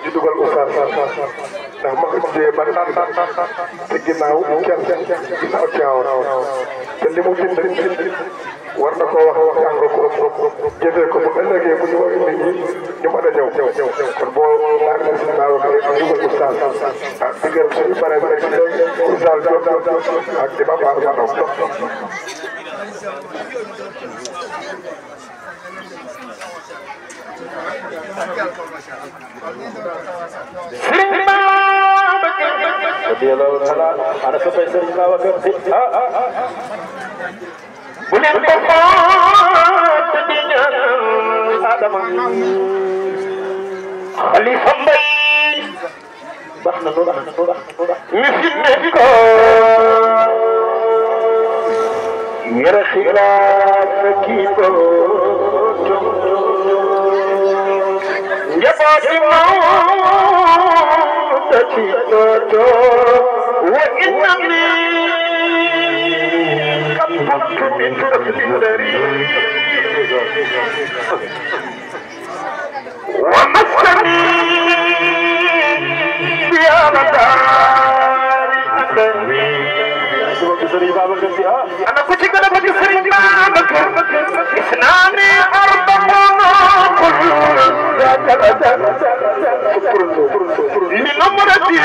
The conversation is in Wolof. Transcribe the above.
di dugal oustaz ndax ma ko tuddee ba te ginnaaw kenn ginnaaw Tiwaawan te li mu bind war na koo wax jàng ko jëfee ko bu ëllëgee bu ñu war nit ñi ñu mën a ñëw kon boo laaj na si naaw ak dugal oustaz di gërëm suñu bare bare oustaz ak di ba baax ma ndaw radiyallahu ta'ala ana soppay Serigne Babacar Sy bu leen ko faat di ñaan Adama Khalifa Mbaye baax na noonu mi fi nekk ko yara xilaaf kii ko njabooti mawtati doto wa innani qad kuntu min tasdiri wa maskani diyana dari adami Serigne Babacar Sy ana ku ci gën a bëgg Serigne Babacar isnani arba'una kullu min umrati